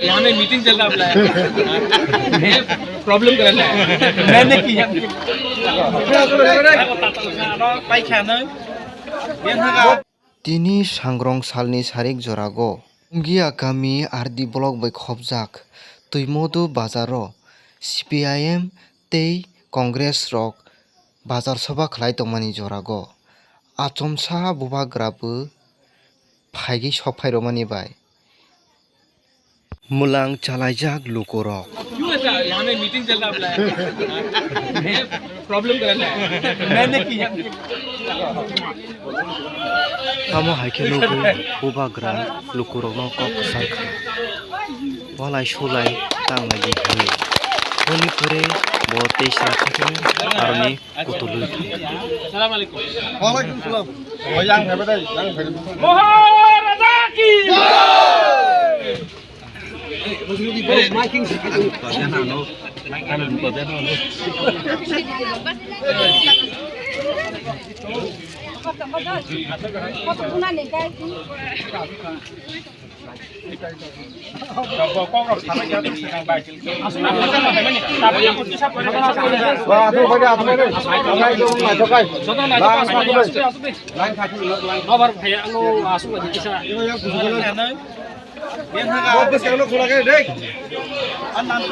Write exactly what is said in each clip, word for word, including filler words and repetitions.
यहाँ में मीटिंग चल रहा है। ये प्रॉब्लम कर रहा है। मैंने किया। Tini sangrong salni sarik jorago Umgia kami R D block bai khopjak Twimodu bazaro C P I M tei Congress rok bazar soba khlai tongmani jorago achomsa bubagra bo phaigwi sok phai rwmani bai mwlang chalaijak lukurok. क्यों ऐसा? यहाँ में मीटिंग चल रहा है। ये प्रॉब्लम कर रहा है। मैंने किया। Tamo hai khe nugwi bubagra lukurokno kok kwchang kha. Walai sulai tanglai di hwnwi. Hwnwi phwrwi bo tei sra kha khe aroni kutulwi thang kha. Salam alaikum. Walaikum salam. Yang phaibai dai, yang phaibai.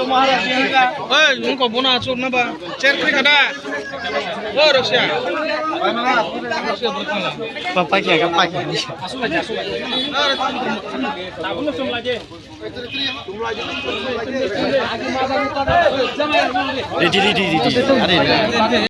Maharaja ki jai! Oi, wngkha bono achuk na ba. Chair kwrwi kha da. O Russia. Papai khe, papai khe. Ready, ready, ready. Are, ready.